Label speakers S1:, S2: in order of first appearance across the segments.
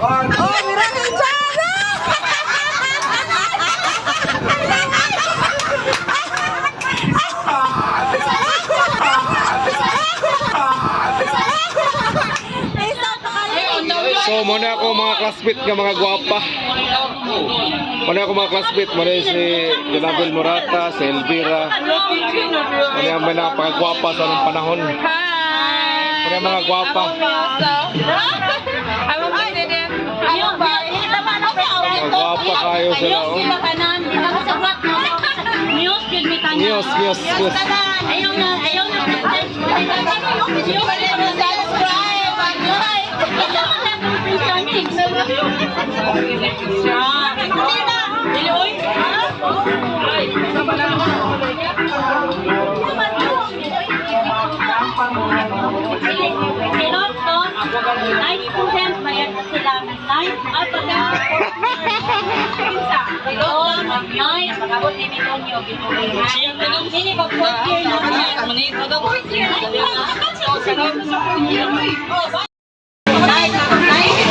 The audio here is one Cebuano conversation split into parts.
S1: Oh, mira kay Jana!
S2: So muna ako mga classmate nga mga gwapa. Muna ako mga classmate, muna si Jonabel Morata, si Elvira. Muna ang mga napakagwapa sa anong panahon.
S3: Hi!
S2: Muna ang mga gwapa.
S3: I'm a president. I'm a
S2: Mga gwapa kayo sila. Oh. Muse, muse, muse.
S4: Ayaw na, ayaw na. Night student, mayat sila ng night. Ay, pagka... Night, pagkabot ni Mitonyo, Sini pa fourth year na. Fourth year na.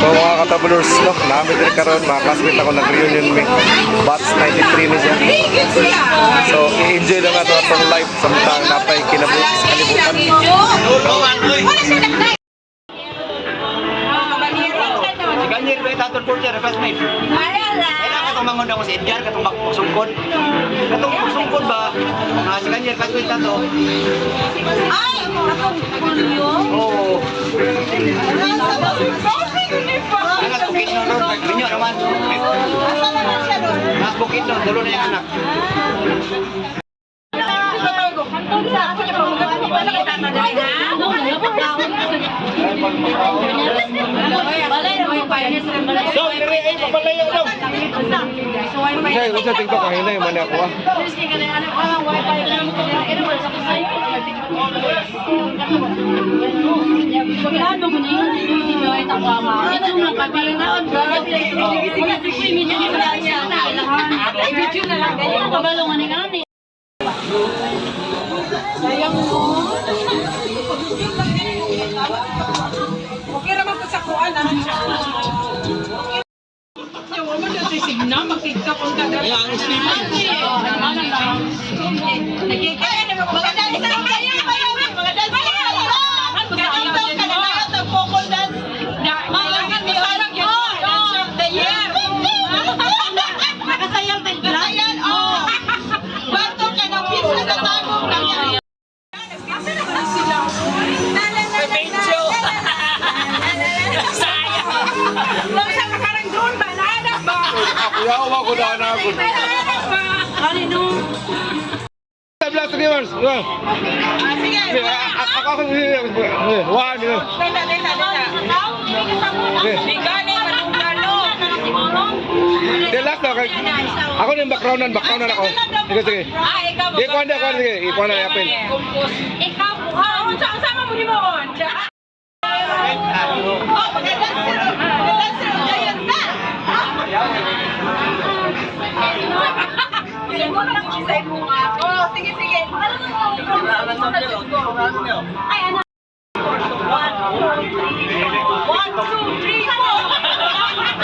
S2: So mga katabulers, no, namin din karon mga classmate ako nag-reunion mi. Batch 93 ni siya. So i-enjoy lang ato atong life samtang napay kinabot sa kalibutan.
S5: Si Ganyer ba ito porter classmate? Kailangan katong mangon ako si Edgar katong magsungkod. Katong magsungkod ba? Ah, si Ganyer classmate tato.
S1: Ay! Akong Julio.
S5: Oo. Anas bukid no ron, binyo naman.
S1: Asa naman siya doon?
S5: Nas bukid no, dulo na yung anak.
S2: So, diri ay papalayo daw. Unsay unsa TikTok kahinay man ako ah.
S3: Okay naman po sa kuan na siya. Yung mo na si Signa, magtigka kung kada.
S1: Mga dancer kayo! Mga dancer kayo!
S4: Nakasayaw tayo.
S1: Ayan, oh! Bato ka ng pizza sa tagong lang.
S3: Sa makarang drone ba? Naanak ba?
S2: Kuyawa ko na na ako.
S3: Naanak ba?
S2: Tabla sa viewers.
S1: Sige,
S2: Sige, ako ako one.
S1: Dala, dala, dala.
S3: Bigani, manungalo.
S2: The last na kay ako na yung backgroundan, backgroundan ako. Sige, sige.
S3: Ah, ikaw mo.
S2: Ikuan na, ikuan sige, ikuan na yapin.
S3: Ikaw, ah, unsa unsa man mo nimo on?
S1: Oh, mga dancer! Mga dancer, gayon na! Oh, sige, sige.
S3: One, two, three, four. One, two, three, four.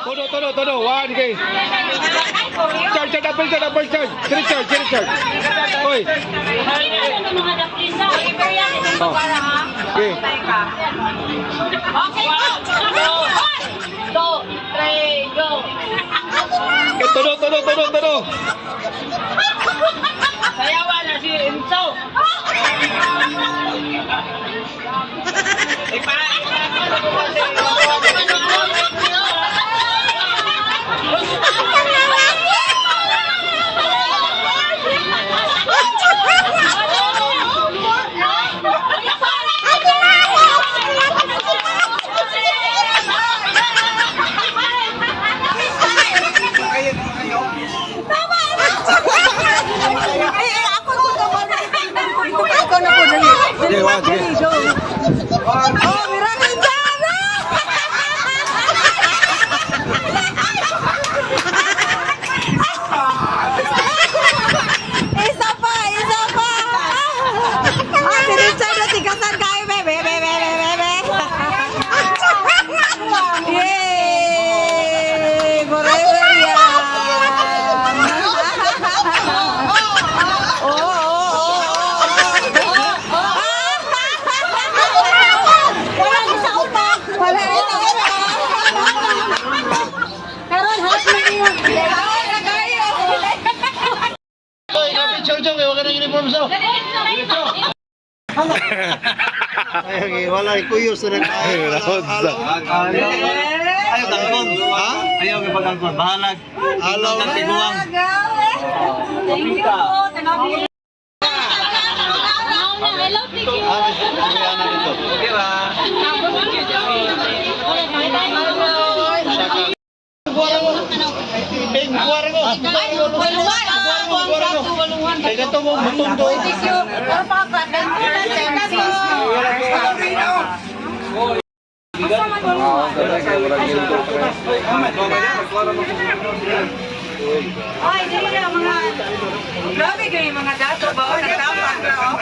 S2: Todo, todo, todo. One, okay. Charge, charge, double charge, double charge. Three charge, three charge. Oy. Oh. Okay.
S3: Okay, go. One, two, three, go.
S2: Okay, todo, todo, todo, todo.
S3: Sayawan na si Enzo.
S1: Eh, ako ko na ba? Ikaw na po.
S2: Okay, one, sige.
S1: Oh, mira kay Jana!
S5: Ay, wala kuyo sa nag.
S6: Ayaw gangkon.
S5: Ha?
S6: Ayaw gangkon. Bahalag.
S5: Alaw na.
S6: Tiguang.
S4: Thank you. Hello, thank you.
S6: Di ba?
S1: Ay, dili na mga. Grabe kayo mga dato ba? O, nagtapak na, oh.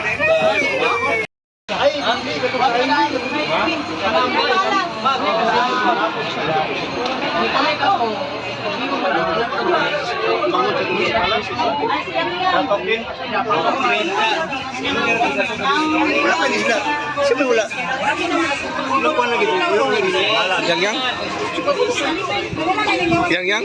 S5: Wala pa isla. Siyempre wala. Wala lagi. Wala lagi.
S2: Yang yang? Yang yang?